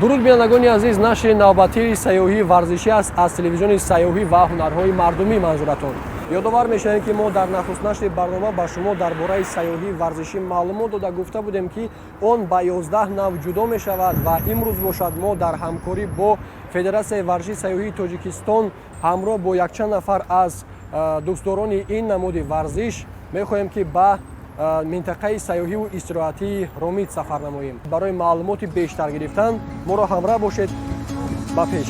Дуруд, бинандагони азиз! Нашри навбатии сайёҳии варзишӣ аст аз телевизиони сайёҳӣ ва ҳунарҳои мардумӣ манзуратон. Ёдовар мешавем, ки мо дар нахуст нашри барнома ба шумо дар бораи сайёҳии варзишӣ маълумот дода гуфта будем, ки он ба 11 нав ҷудо мешавад ва имрӯз бошад, мо дар ҳамкорӣ бо Федератсияи варзиши сайёҳии Тоҷикистон ҳамроҳ бо якчанд нафар аз дӯстдорони ин намуди варзиш мехоҳем, ки ба минтақаи сайёҳиву истироҳатии Ромит сафар намоем. Барои маълумоти бештар гирифтан моро ҳамроҳ бошед. Ба пеш!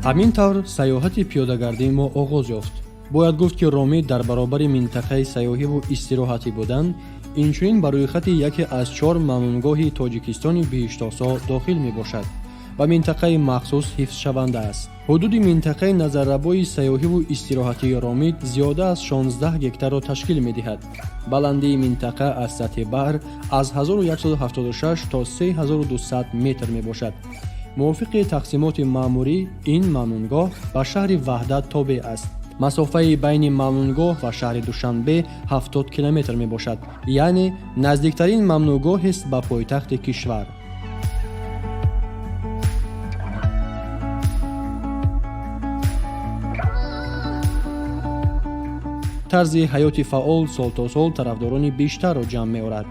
Ҳамин тавр сайёҳати пиёдагардии мо оғоз ёфт. Бояд гуфт, ки Ромит дар баробари минтақаи сайёҳиву истироҳатӣ будан, инчунин ба рӯйхати яке аз чор мамнӯъгоҳи Тоҷикистони биҳиштосо дохил мебошад ва минтақаи махсус ҳифзшаванда аст. Ҳудуди минтақаи назаррабои сайёҳиву истироҳатии Ромит зиёда аз 16 гектарро ташкил медиҳад. Баландии минтақа аз сатҳи баҳр аз 1176 то 3200 метр мебошад. Мувофиқи тақсимоти маъмурӣ, ин мамнӯъгоҳ ба шаҳри Ваҳдат тобеъ аст. Масофаи байни мамнӯъгоҳ ва шаҳри Душанбе 70 километр мебошад, яъне наздиктарин мамнӯъгоҳест ба пойтахти кишвар. Тарзи ҳаёти фаъол сол то сол тарафдорони бештарро ҷамъ меорад.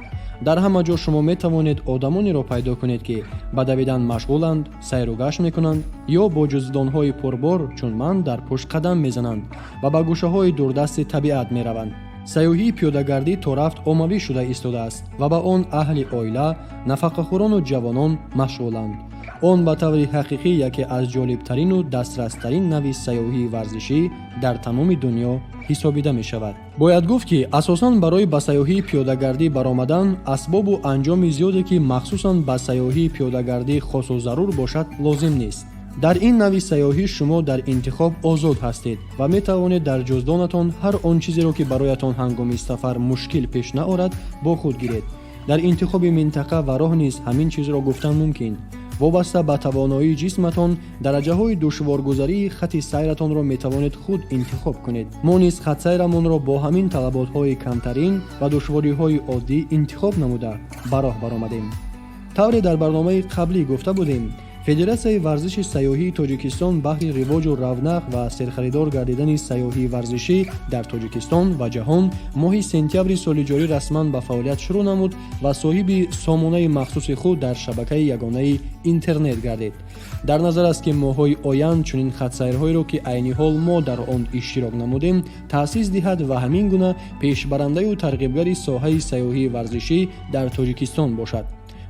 Дар ҳама ҷо шумо метавонед одамонеро пайдо кунед, ки ба давидан машғуланд, сайру гашт мекунанд ё бо ҷуздонҳои пурбор, чун ман, дар пушт қадам мезананд ва ба гӯшаҳои дурдасти табиат мераванд. Сайёҳии пиёдагардӣ то рафт оммавӣ шуда истодааст ва ба он аҳли оила, нафақахӯрону ҷавонон машғуланд. Он ба таври ҳақиқӣ яке аз ҷолибтарину дастрастарин навъи сайёҳии варзишӣ дар тамоми дунё ҳисобида мешавад. Бояд гуфт, ки асосан барои ба сайёҳии пиёдагардӣ баромадан асбобу анҷоми зиёде, ки махсусан ба сайёҳии пиёдагардӣ хосу зарур бошад, лозим нест. Дар ин навъи сайёҳӣ шумо дар интихоб озод ҳастед ва метавонед дар ҷуздонатон ҳар он чизеро, ки бароятон ҳангоми сафар мушкил пеш наорад, бо худ гиред. Дар интихоби минтақа ва роҳ низ ҳамин чизро гуфтан мумкин. Вобаста ба тавоноии ҷисматон дараҷаҳои душворгузарии хати сайратонро метавонед худ интихоб кунед. Мо низ хатсайрамонро бо ҳамин талаботҳои камтарин ва душвориҳои оддӣ интихоб намуда, ба роҳ баромадем. Тавре дар барномаи қаблӣ гуфта будем, Федератсияи варзиши сайёҳии Тоҷикистон баҳри ривоҷу равнақ ва серхаридор гардидани сайёҳии варзишӣ дар Тоҷикистон ва ҷаҳон моҳи сентябри соли ҷорӣ расман ба фаъолият шурӯъ намуд ва соҳиби сомонаи махсуси худ дар шабакаи ягонаи интернет гардид. Дар назар аст, ки моҳҳои оянд чунин хатсайрҳоеро, ки айни ҳол мо дар он иштирок намудем, таъсис диҳад ва ҳамин гуна пешбарандаю тарғибгари соҳаи сайёҳии варзишӣ дар Тоҷикистон бошад.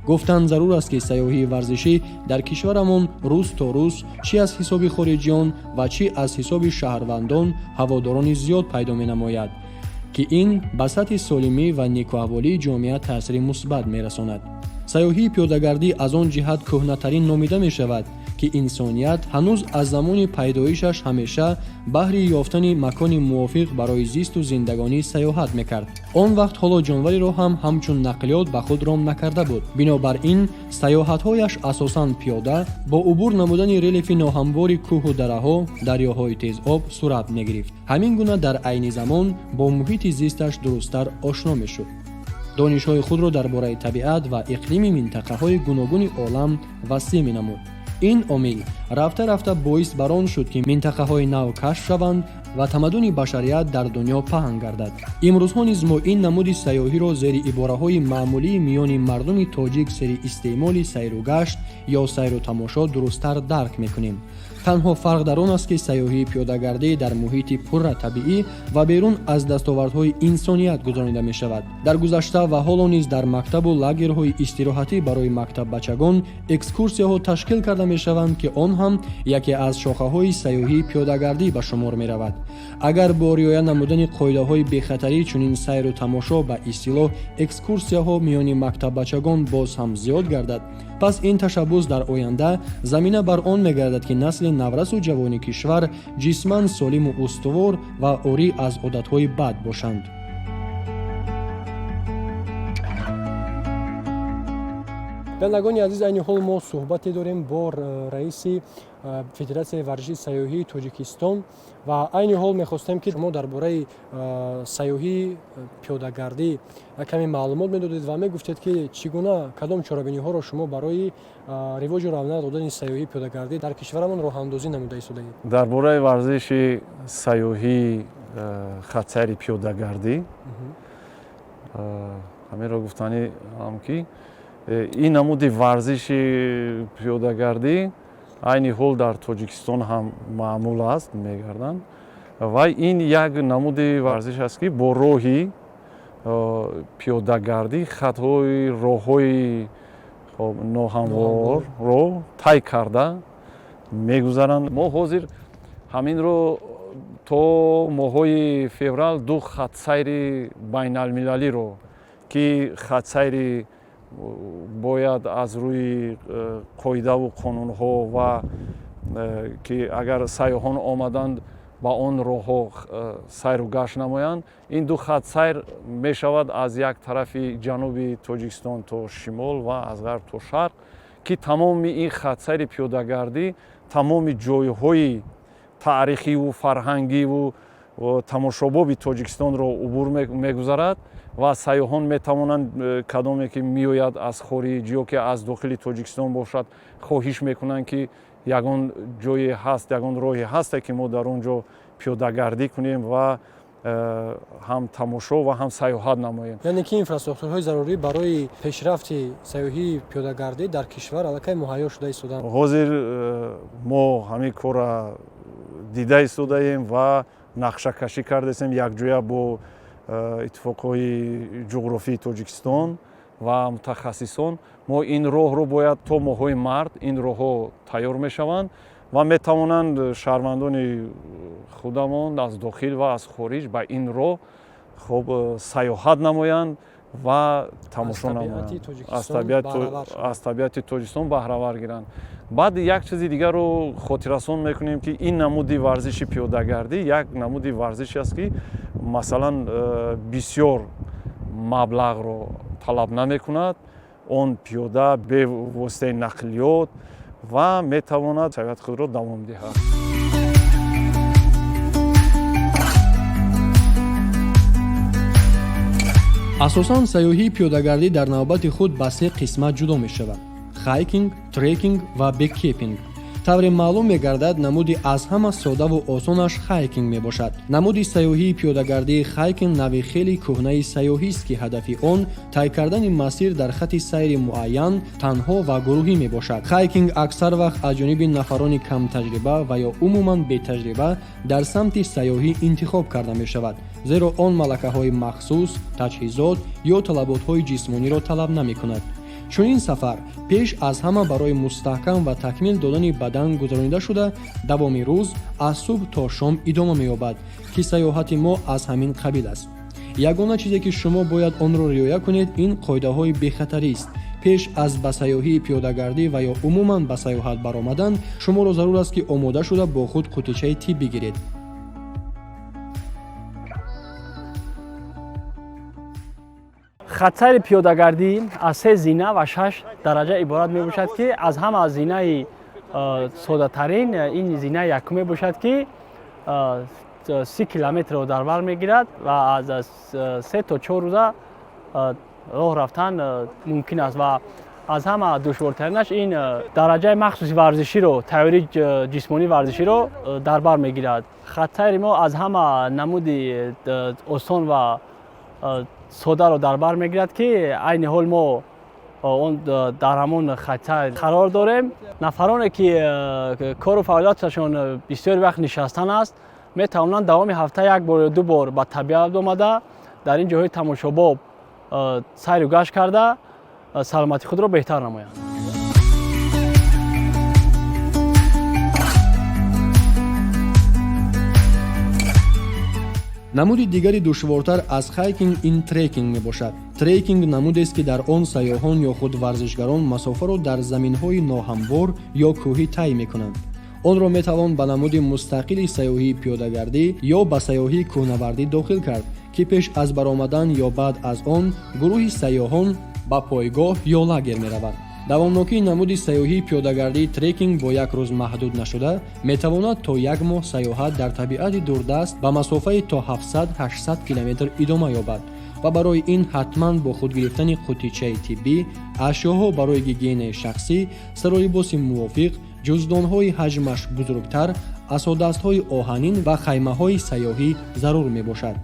Гуфтан зарур аст, ки сайёҳии варзишӣ дар кишварамон рӯз то рӯз чӣ аз ҳисоби хориҷиён ва чӣ аз ҳисоби шаҳрвандон ҳаводорони зиёд пайдо менамояд, ки ин ба сатҳи солимӣ ва некуаҳволии ҷомеа таъсири мусбат мерасонад. Сайёҳии пиёдагардӣ аз он ҷиҳат кӯҳнатарин номида мешавад, ки инсоният ҳанӯз аз замони пайдоишаш ҳамеша баҳри ёфтани макони мувофиқ барои зисту зиндагонӣ сайёҳат мекард. Он вақт ҳоло ҷонвареро ҳам ҳамчун нақлиёт ба худ ром накарда буд. Бинобар ин сайёҳатҳояш асосан пиёда, бо убур намудани релефи ноҳамвори кӯҳу дараҳо, дарёҳои тезоб сурат мегирифт. Ҳамин гуна дар айни замон бо муҳити зисташ дурусттар ошно мешуд, донишҳои худро дар бораи табиат ва иқлими минтақаҳои гуногуни олам васеъ менамуд. Ин омил рафта рафта боис бар он шуд, ки минтақаҳои нав кашф шаванд ва тамаддуни башарият дар дунё паҳн гардад. Имрӯзҳо низ мо ин намуди сайёҳиро зери ибораҳои маъмулии миёни мардуми тоҷик сери истеъмоли сайру гашт ё сайру тамошо дурусттар дарк мекунем. Танҳо фарқ дар он аст, ки сайёҳии пиёдагардӣ дар муҳити пурра табиӣ ва берун аз дастовардҳои инсоният гузаронида мешавад. Дар гузашта ва ҳоло низ дар мактабу лагерҳои истироҳатӣ барои мактаббачагон экскурсияҳо ташкил карда мешаванд, ки он ҳам яке аз шохаҳои сайёҳии пиёдагардӣ ба шумор меравад. Агар бо риоя намудани қоидаҳои бехатарӣ чунин сайру тамошо, ба истилоҳ экскурсияҳо, миёни мактаббачагон боз ҳам зиёд гардад, пас ин ташаббус дар оянда замина бар он мегардад, ки насли наврасу ҷавони кишвар ҷисман солиму устувор ва орӣ аз одатҳои бад бошанд. Бинандагони азиз, айни ҳол мо суҳбате дорем бо раиси Федератсияи варзиши сайёҳии Тоҷикистон ва айни ҳол мехостем, ки шумо дар бораи сайёҳии пиёдагардӣ каме маълумот медодед ва мегуфтед, ки чӣ гуна, кадом чорабиниҳоро шумо барои ривоҷу равнақ додани сайёҳии пиёдагардӣ дар кишварамон роҳандозӣ намуда истодаед. Дар бораи варзиши сайёҳии хатсайри пиёдагардӣ ҳаминро гуфтаниам, ки ин намуди варзиши пиёдагардӣ айни ҳол дар Тоҷикистон ҳам маъмул аст, мегарданд, ва ин як намуди варзиш аст, ки бо роҳи пиёдагардӣ хатҳои роҳҳои ноҳамворро тай карда мегузаранд. Мо ҳозир ҳаминро то моҳҳои феврал ду хатсайри байналмилалиро, ки хатсайри бояд аз рӯи қоидаву қонунҳо ва ки агар сайёҳон омаданд, ба он роҳҳо сайру гашт намоянд, ин ду хатсайр мешавад аз як тарафи ҷануби Тоҷикистон то шимол ва аз ғарб то шарқ, ки тамоми ин хатсайри пиёдагардӣ тамоми ҷойҳои таърихиву фарҳангиву тамошобоби Тоҷикистонро убур мегузарад ва сайёҳон метавонанд, кадоме ки меояд аз хориҷ ё ки аз дохили Тоҷикистон бошад, хоҳиш мекунанд, ки ягон ҷое ҳаст, ягон роҳе ҳасте, ки мо дар он ҷо пиёдагардӣ кунем ва ҳам тамошо ва ҳам сайёҳат намоем. Яъне ки инфраструктураҳои зарурӣ барои пешрафти сайёҳии пиёдагардӣ дар кишвар аллакай муҳайё шуда истодаанд. Ҳозир мо ҳамин корра дида истодаем ва нақшакашӣ кардастем якҷоя бо иттифоқҳои ҷуғрофии Тоҷикистон ва мутахассисон. Мо ин роҳро бояд то моҳҳои март ин роҳҳо тайёр мешаванд ва метавонанд шаҳрвандони худамон аз дохил ва аз хориҷ ба ин роҳ хуб сайёҳат намоянд ва тамошо намоянд, аз табиати Тоҷикистон баҳравар гиранд. Баъд як чизи дигарро хотиррасон мекунем, ки ин намуди варзиши пиёдагардӣ як намуди варзише аст, ки масалан бисёр маблағро талаб намекунад. Он пиёда, бевоситаи нақлиёт ва метавонад сайёҳати худро давом диҳад. Асосан сайёҳии пиёдагардӣ дар навбати худ ба се қисмат ҷудо мешавад: хайкинг, трекинг ва беккепинг. Тавре маълум мегардад, намуди аз ҳама содаву осонаш хайкинг мебошад. Намуди сайёҳии пиёдагардии хайкинг нави хеле кӯҳнаи сайёҳист, ки ҳадафи он тай кардани масир дар хати сайри муайян танҳо ва гурӯҳӣ мебошад. Хайкинг аксар вақт аз ҷониби нафарони камтаҷриба ва ё умуман бетаҷриба дар самти сайёҳӣ интихоб карда мешавад, зеро он малакаҳои махсус, таҷҳизот ё талаботҳои ҷисмониро талаб намекунад. Чунин сафар пеш аз ҳама барои мустаҳкам ва такмил додани бадан гузаронида шуда, давоми рӯз аз субҳ то шом идома меёбад, ки сайёҳати мо аз ҳамин қабил аст. Ягона чизе, ки шумо бояд онро риоя кунед, ин қоидаҳои бехатарист. Пеш аз ба сайёҳии пиёдагардӣ ва ё умуман ба сайёҳат баромадан шуморо зарур аст, ки омода шуда бо худ қутичаи тиб бигиред. Хатсайри пиёдагардӣ аз се зина ва шаш дараҷа иборат мебошад, ки аз ҳама зинаи соддатарин ин зинаи якум мебошад, ки 30 километрро дар бар мегирад ва аз 3 то 4 рӯза роҳ рафтан мумкин аст. Ва аз ҳама душвортаринаш ин дараҷаи махсуси варзиширо, тайёрии ҷисмонии варзиширо дар бар мегирад. Хатсайри мо аз ҳама намуди осон ва содаро дар бар мегирад, ки айни ҳол мо он дар ҳамон хатсайр қарор дорем. Нафароне, ки кору фаъолияташон бисёри вақт нишастан аст, метавонанд давоми ҳафта як бор ё ду бор ба табиат омада, дар ин ҷойҳои тамошобоб сайру гашт карда, саломатии худро беҳтар намоянд. Намуди дигари душвортар аз хайкинг ин трекинг мебошад. Трекинг намудест, ки дар он сайёҳон ё худ варзишгарон масофаро дар заминҳои ноҳамвор ё кӯҳӣ тай мекунанд. Онро метавон ба намуди мустақили сайёҳии пиёдагардӣ ё ба сайёҳии кӯҳнавардӣ дохил кард, ки пеш аз баромадан ё баъд аз он гурӯҳи сайёҳон ба пойгоҳ ё лагер мераванд. Давомнокии намуди сайёҳии пиёдагардии трекинг бо як рӯз маҳдуд нашуда, метавонад то як моҳ сайёҳат дар табиати дурдаст ба масофаи то 700-800 километр идома ёбад ва барои ин ҳатман бо худ гирифтани қуттичаи тиббӣ, ашёҳо барои гигиенаи шахсӣ, саролибоси мувофиқ, ҷуздонҳои ҳаҷмаш бузургтар, асодастҳои оҳанин ва хаймаҳои сайёҳӣ зарур мебошад.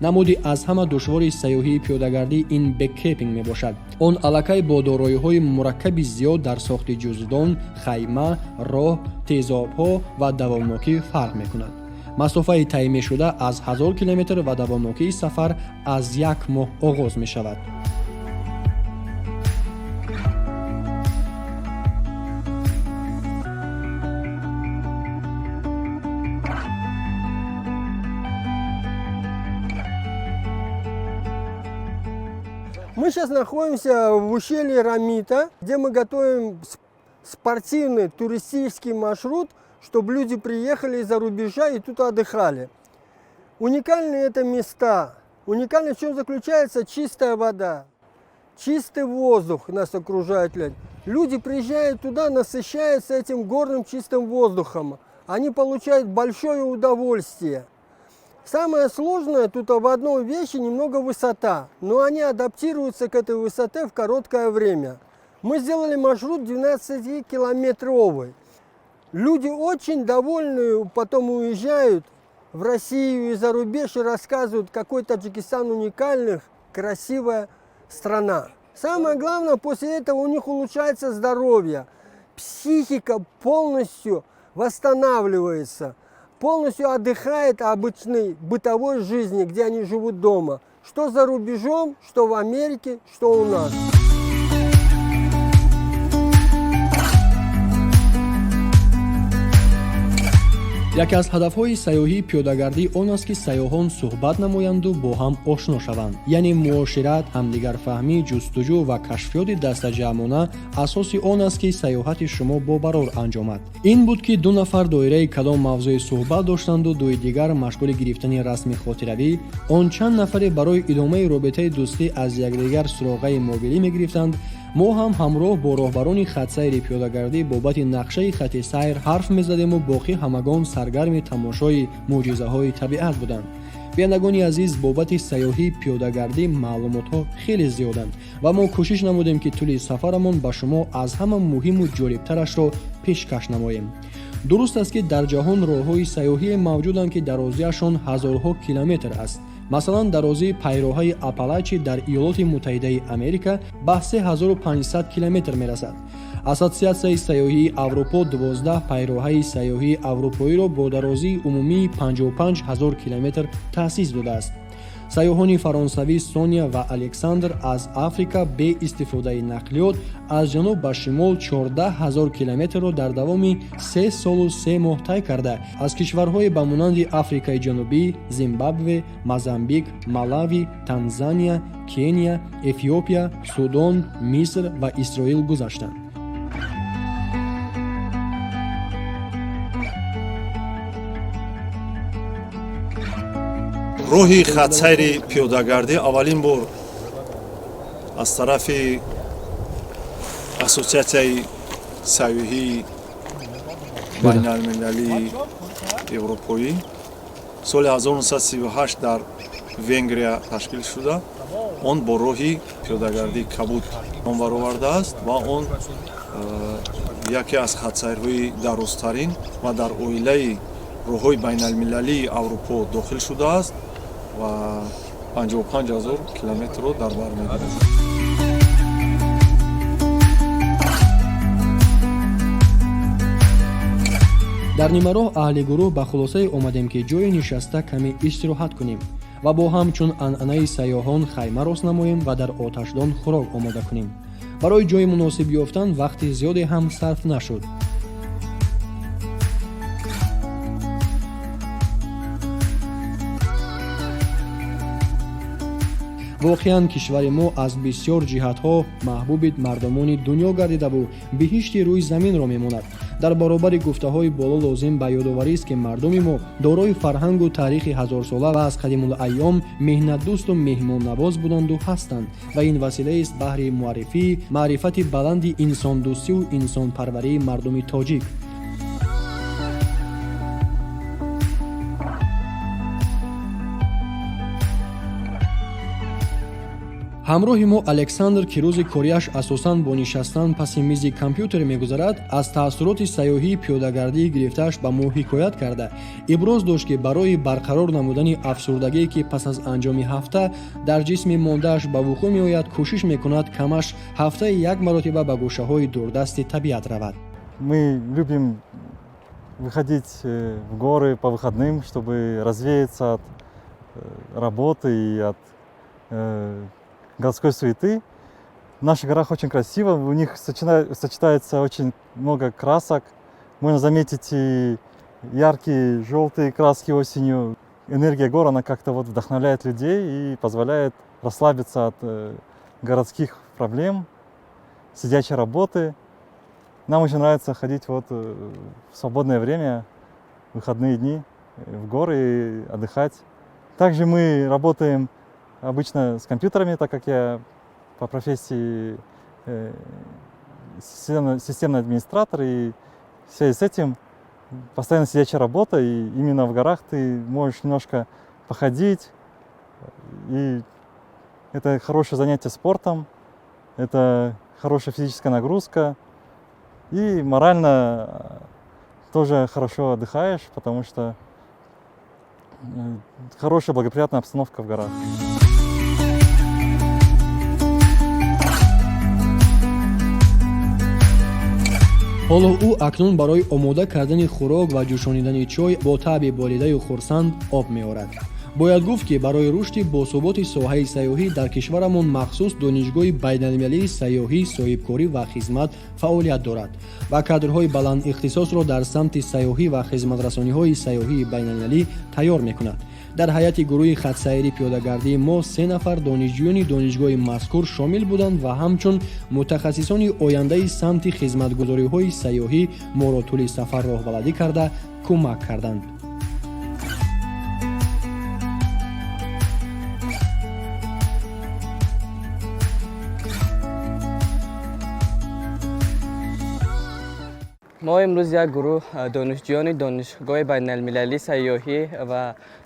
Намуди аз ҳама душвори сайёҳии пиёдагардӣ ин бэккемпинг мебошад. Он аллакай бо дороиҳои мураккаби зиёд дар сохти ҷуздон, хайма, роҳ, тезобҳо ва давомнокӣ фарқ мекунад. Масофаи тай мешуда аз 1000 километр ва давомнокии сафар аз як моҳ оғоз мешавад. Мы сейчас находимся в ущелье Рамита, где мы готовим спортивный туристический маршрут, чтобы люди приехали из-за рубежа и тут отдыхали. Уникальны это места. Уникально в чем заключается: чистая вода, чистый воздух нас окружает. Люди приезжают туда, насыщаются этим горным чистым воздухом. Они получают большое удовольствие. Самое сложное тут в одной вещи: немного высота, но они адаптируются к этой высоте в короткое время. Мы сделали маршрут 12-километровый. Люди очень довольны, потом уезжают в Россию и за рубеж и рассказывают, какой Таджикистан уникальный, красивая страна. Самое главное, после этого у них улучшается здоровье, психика полностью восстанавливается, полностью отдыхает от обычной бытовой жизни, где они живут дома. Что за рубежом, что в Америке, что у нас. Яке аз ҳадафҳои сайёҳии пиёдагардӣ он аст, ки сайёҳон суҳбат намоянду бо ҳам ошно шаванд, яъне муошират, ҳамдигарфаҳмӣ, ҷустуҷӯ ва кашфиёти дастаҷамъона асоси он аст, ки сайёҳати шумо бобарор анҷомад. Ин буд, ки ду нафар доираи кадом мавзӯи суҳбат доштанду дуи дигар машғули гирифтани расми хотиравӣ. Он чанд нафаре барои идомаи робитаи дӯстӣ аз якдигар суроғаи мобилӣ мегирифтанд. Мо ҳам ҳамроҳ бо роҳбарони хатсайри пиёдагардӣ бобати нақшаи хати сайр ҳарф мезадему боқӣ ҳамагон саргарми тамошои мӯъҷизаҳои табиат буданд. Бинандагони азиз, бобати сайёҳии пиёдагардӣ маълумотҳо хеле зиёданд ва мо кӯшиш намудем, ки тӯли сафарамон ба шумо аз ҳама муҳиму ҷолибтарашро пешкаш намоем. Дуруст аст, ки дар ҷаҳон роҳҳои сайёҳие мавҷуданд, ки дарозиашон ҳазорҳо километр аст. Масалан, дарозии пайроҳаи Апалачи дар Иёлоти Муттаҳидаи Америка ба 3500 километр мерасад. Ассотсиатсияи сайёҳии Аврупо 12 пайроҳаи сайёҳии аврупоиро бо дарозии умумии 55 ҳазор километр таъсис додааст. Сайёҳони фаронсавӣ Соня ва Александр аз Африка бе истифодаи нақлиёт аз ҷануб ба шимол 14 ҳазор километрро дар давоми 3 солу 3 моҳ тай карда, аз кишварҳое ба монанди Африкаи Ҷанубӣ, Зимбабве, Мозамбик, Малави, Танзания, Кения, Эфиопия, Судон, Миср ва Исроил гузаштанд. Роҳи хатсайри пиёдагардӣ аввалин бор аз тарафи Ассотсиатсияи сайёҳии байналмилалии европоӣ соли 1938 дар Венгрия ташкил шуда, он бо роҳи пиёдагардии кабуд ном баровардааст ва он яке аз хатсайрҳои дарозтарин ва дар оилаи роҳҳои байналмилалии Аврупо дохил шудааст ва 55 ҳазор километрро дар бар мегирад. Дар нимароҳ аҳли гурӯҳ ба хулосае омадем, ки ҷои нишаста каме истироҳат кунем ва бо ҳам чун анъанаи сайёҳон хайма рост намоем ва дар оташдон хӯрок омода кунем. Барои ҷои муносиб ёфтан вақти зиёде ҳам сарф нашуд. Воқеан, кишвари мо аз бисёр ҷиҳатҳо маҳбуби мардумони дунё гардидаву биҳишти рӯи заминро мемонад. Дар баробари гуфтаҳои боло лозим ба ёдоварист, ки мардуми мо дорои фарҳангу таърихи ҳазорсола ва аз қадимулайём меҳнатдӯсту меҳмоннавоз буданду ҳастанд ва ин василаест баҳри муаррифии маърифати баланди инсондӯстиву инсонпарварии мардуми тоҷик. Ҳамроҳи мо Александр, ки рӯзи кориаш асосан бо нишастан паси мизи компютер мегузарад, аз таассуроти сайёҳии пиёдагардӣ гирифтааш ба мо ҳикоят карда, иброз дошт, ки барои барқарор намудани афсурдагие, ки пас аз анҷоми ҳафта дар ҷисми мондааш ба вуқӯъ меояд, кӯшиш мекунад камаш ҳафтаи як маротиба ба гӯшаҳои дурдасти табиат равад. Мы любим выходить в горы по выходным, чтобы развеяться от работы и от городской суеты. В наших горах очень красиво, у них сочетается очень много красок. Можно заметить и яркие желтые краски осенью. Энергия гор, она как-то вот вдохновляет людей и позволяет расслабиться от городских проблем, сидячей работы. Нам очень нравится ходить вот в свободное время, в выходные дни, в горы и отдыхать. Также мы работаем обычно с компьютерами, так как я по профессии системный администратор, и в связи с этим постоянно сидячая работа, и именно в горах ты можешь немножко походить, и это хорошее занятие спортом, это хорошая физическая нагрузка, и морально тоже хорошо отдыхаешь, потому что хорошая, благоприятная обстановка в горах. Ҳоло ӯ акнун барои омода кардани хӯрок ва ҷӯшонидани чой бо таъби болидаю хурсанд об меорад. Бояд гуфт, ки барои рушди босуботи соҳаи сайёҳӣ дар кишварамон махсус Донишгоҳи байналмилалии сайёҳӣ, соҳибкорӣ ва хизмат фаъолият дорад ва кадрҳои баландихтисосро дар самти сайёҳӣ ва хизматрасониҳои сайёҳии байналмилалӣ тайёр мекунад. Дар ҳайати гурӯҳи хатсайри пиёдагардии мо се нафар донишҷӯёни донишгоҳи мазкур шомил буданд ва ҳамчун мутахассисони ояндаи самти хизматгузориҳои сайёҳӣ моро тӯли сафар роҳбаладӣ карда, кӯмак карданд. Мо имрӯз як гурӯҳ донишҷӯёни Донишгоҳи байналмилалии сайёҳӣ ва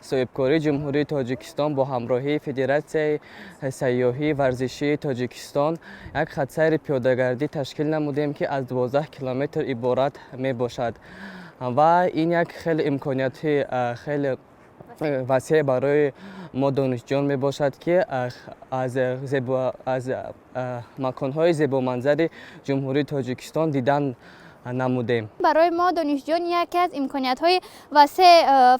соҳибкории Ҷумҳурии Тоҷикистон бо ҳамроҳии Федератсияи сайёҳии варзишии Тоҷикистон як хатсайри пиёдагардӣ ташкил намудем, ки аз 12 километр иборат мебошад, ва ин як хеле имконияти хеле васеъ барои мо донишҷӯён мебошад, ки аз маконҳои зебоманзари Ҷумҳурии Тоҷикистон дидан намудем. Барои мо донишҷӯён яке аз имкониятҳои васеъ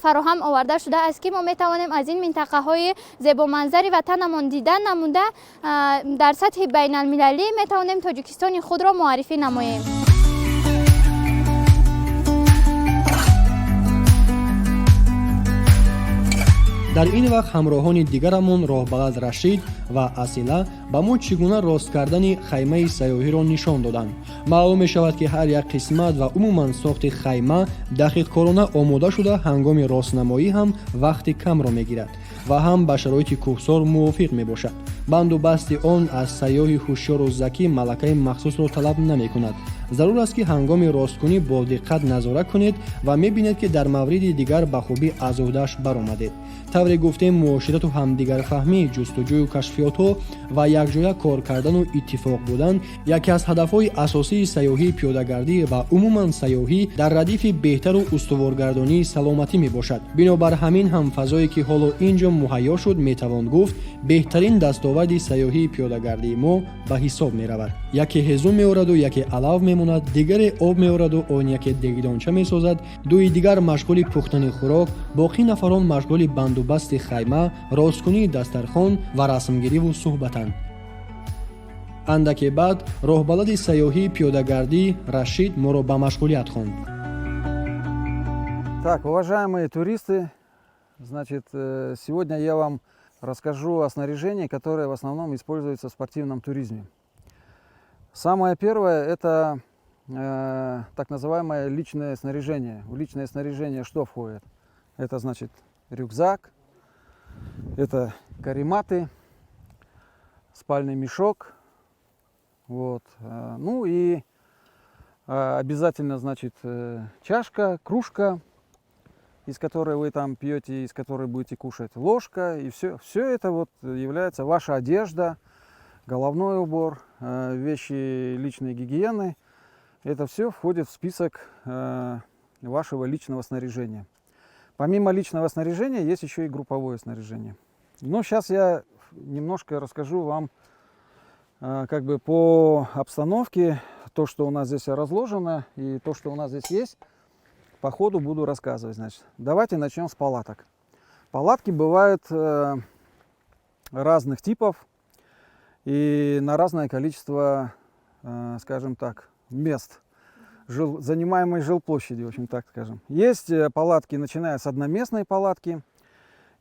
фароҳам оварда шудааст, ки мо метавонем аз ин минтақаҳои зебоманзари ватанамон дидан намуда, дар сатҳи байналмилалӣ метавонем Тоҷикистони худро муаррифӣ намоем. Дар ин вақт ҳамроҳони дигарамон, роҳбалад Рашид ва Асила, ба мо чӣ гуна рост кардани хаймаи сайёҳиро нишон доданд. Маълум мешавад, ки ҳар як қисмат ва умуман сохти хайма дақиқкорона омода шуда, ҳангоми ростнамоӣ ҳам вақти камро мегирад ва ҳам ба шароити кӯҳсор мувофиқ мебошад. Банду басти он аз сайёҳи ҳушёру закӣ малакаи махсусро талаб намекунад. Зарур аст, ки ҳангоми росткунӣ бо диққат назора кунед ва мебинед, ки дар мавриди дигар ба хубӣ аз ӯҳдааш баромадед. Тавре гуфтем, муоширату ҳамдигарфаҳмӣ, ҷустуҷӯю кашфиётҳо ва якҷоя кор кардану иттифоқ будан яке аз ҳадафҳои асосии сайёҳии пиёдагардӣ ва умуман сайёҳӣ дар радифи беҳтару устуворгардонии саломатӣ мебошад. Бинобар ҳамин ҳам фазое, ки ҳоло ин ҷо муҳайё шуд, метавон гуфт, беҳтарин дастоварди сайёҳии пиёдагардии мо ба ҳисоб меравад. Яке ҳезум меораду, яке алав мемонад, дигаре об меораду, он яке дегдонча месозад, дуи дигар машғули пухтани хӯрок, боқӣ нафарон машғули бандубасти хайма, росткунии дастархон ва расмгириву суҳбатанд. Андаке баъд роҳбалади сайёҳии пиёдагардӣ Рашид моро ба машғулият хонд. Так, уважаемые туристы, значит, сегодня я вам Расскажу о снаряжении, которое в основном используется в спортивном туризме. Самое первое – это так называемое личное снаряжение. В личное снаряжение что входит? Это, значит, рюкзак, это карематы, спальный мешок, вот. Ну и обязательно, значит, чашка, кружка, из которой вы там пьете, из которой будете кушать, ложка, и все. Все это вот является ваша одежда, головной убор, вещи личной гигиены. Это все входит в список вашего личного снаряжения. Помимо личного снаряжения есть еще и групповое снаряжение. Но сейчас я немножко расскажу вам как бы по обстановке, то, что у нас здесь разложено, и то, что у нас здесь есть, по ходу буду рассказывать. Значит, давайте начнем с палаток. Палатки бывают разных типов и на разное количество, скажем так, мест занимаемой жилплощади, в общем, так скажем. Есть палатки, начиная с одноместной палатки,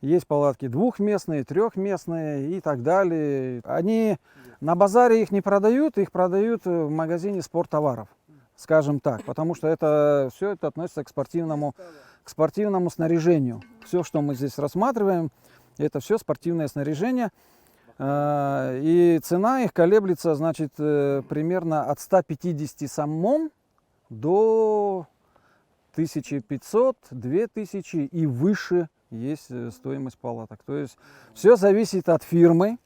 есть палатки двухместные, трехместные и так далее. Они на базаре их не продают, их продают в магазине спорттоваров, скажем так, потому что это все это относится к спортивному снаряжению. Все, что мы здесь рассматриваем, это все спортивное снаряжение. И цена их колеблется, значит, примерно от 150 сомон до 1500, 2000 и выше есть стоимость палаток. То есть все зависит от фирмы.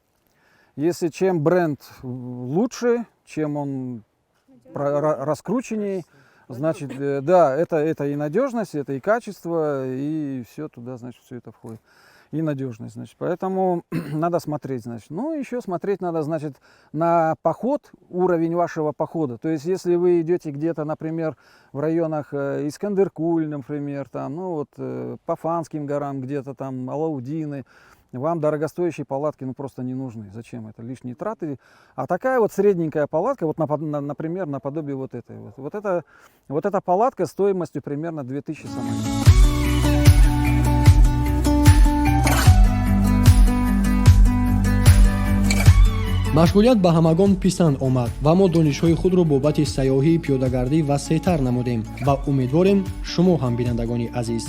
Если чем бренд лучше, чем он раскрученней, значит, да, это и надежность, это и качество, и все туда, значит, все это входит. И надежность, значит. Поэтому надо смотреть, значит. Ну, еще смотреть надо, значит, на поход, уровень вашего похода. То есть, если вы идете где-то, например, в районах Искандеркуль, например, там, ну, вот, по Фанским горам где-то там, Алаудины, вам дорогостоящие палатки, ну, просто не нужны. Зачем это? Лишние траты. А такая вот средненькая палатка, вот, например, наподобие вот этой. Вот эта палатка стоимостью примерно 2000 сомони. Машғулият ба ҳамагон писанд омад ва мо донишҳои худро бобати сайёҳии пиёдагардӣ васеътар намудем ва умедворем, шумо ҳам, бинандагони азиз.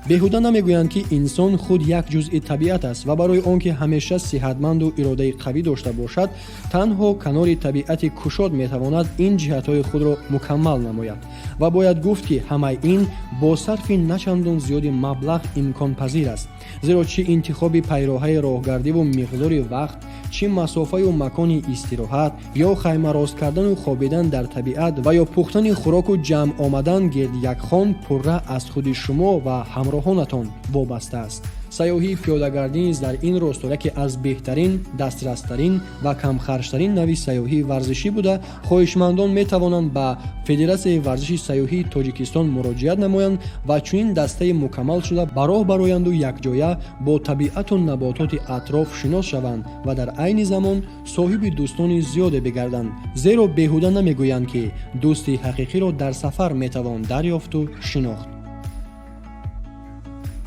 Беҳуда намегӯянд, ки инсон худ як ҷузъи табиат аст ва барои он ки ҳамеша сиҳатманду иродаи қавӣ дошта бошад, танҳо канори табиати кушод метавонад ин ҷиҳатҳои худро мукаммал намояд. Ва бояд гуфт, ки ҳамаи ин бо сарфи начандон зиёди маблағ имконпазир аст, зеро чӣ интихоби пайроҳаи роҳгардиву миқдори вақт, чӣ масофаю макони истироҳат ё хайма рост кардану хобидан дар табиат ва ё пухтани хӯроку ҷамъ омадан гирди як хон пурра аз худи шумо ва ҳамроҳонатон вобаста аст. Сайёҳии пиёдагардӣ низ дар ин росто яке аз беҳтарин, дастрастарин ва камхарҷтарин навъи сайёҳии варзишӣ буда, хоҳишмандон метавонанд ба Федератсияи варзиши сайёҳии Тоҷикистон муроҷиат намоянд ва чунин дастаи мукаммал шуда ба роҳ бароянду якҷоя бо табиату набототи атроф шинос шаванд ва дар айни замон соҳиби дӯстони зиёде бигарданд, зеро беҳуда намегӯянд, ки дӯсти ҳақиқиро дар сафар метавон дарёфту шинохт.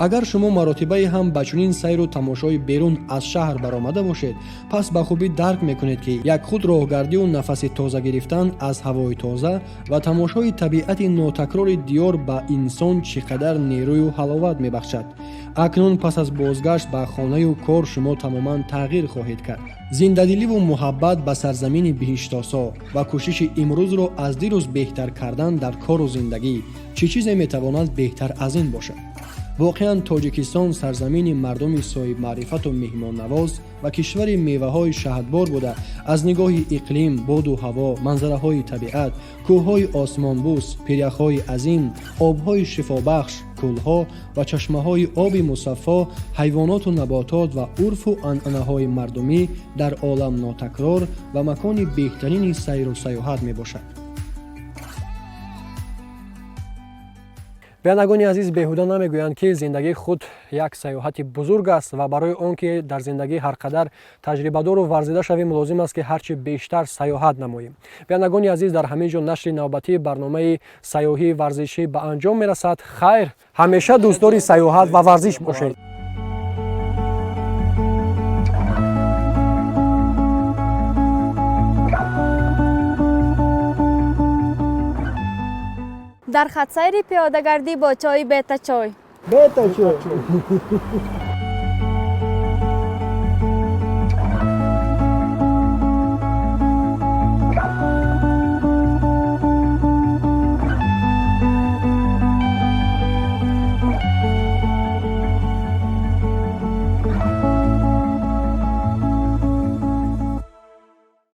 Агар шумо маротибае ҳам ба чунин сайру тамошои берун аз шаҳр баромада бошед, пас ба хубӣ дарк мекунед, ки як худ роҳгардию нафаси тоза гирифтан аз ҳавои тоза ва тамошои табиати нотакрори диёр ба инсон чӣ қадар нерӯю ҳаловат мебахшад. Акнун пас аз бозгашт ба хонаю кор шумо тамоман тағйир хоҳед кард. Зиндадиливу муҳаббат ба сарзамини биҳиштосо ва кӯшиши имрӯзро аз дирӯз беҳтар кардан дар кору зиндагӣ, чӣ чизе метавонад беҳтар аз ин бошад? Воқеан, Тоҷикистон сарзамини мардуми соҳибмаърифату меҳмоннавоз ва кишвари меваҳои шаҳдбор буда, аз нигоҳи иқлим, боду ҳаво, манзараҳои табиат, кӯҳҳои осмонбӯс, пиряхҳои азим, обҳои шифобахш, кӯлҳо ва чашмаҳои оби мусаффо, ҳайвоноту наботот ва урфу анъанаҳои мардумӣ дар олам нотакрор ва макони беҳтарини сайру сайёҳат мебошад. Бинандагони азиз, беҳуда намегӯянд, ки зиндагӣ худ як сайёҳати бузург аст ва барои он ки дар зиндагӣ ҳар қадар таҷрибадору варзида шавем, лозим аст, ки ҳарчи бештар сайёҳат намоем. Бинандагони азиз, дар ҳамин ҷо нашри навбатии барномаи сайёҳии варзишӣ ба анҷом мерасад. Хайр, ҳамеша дӯстдори сайёҳат ва варзиш бошед. Дар хатсайри пиёдагардӣ бо чойи Бетачой. Бетачой.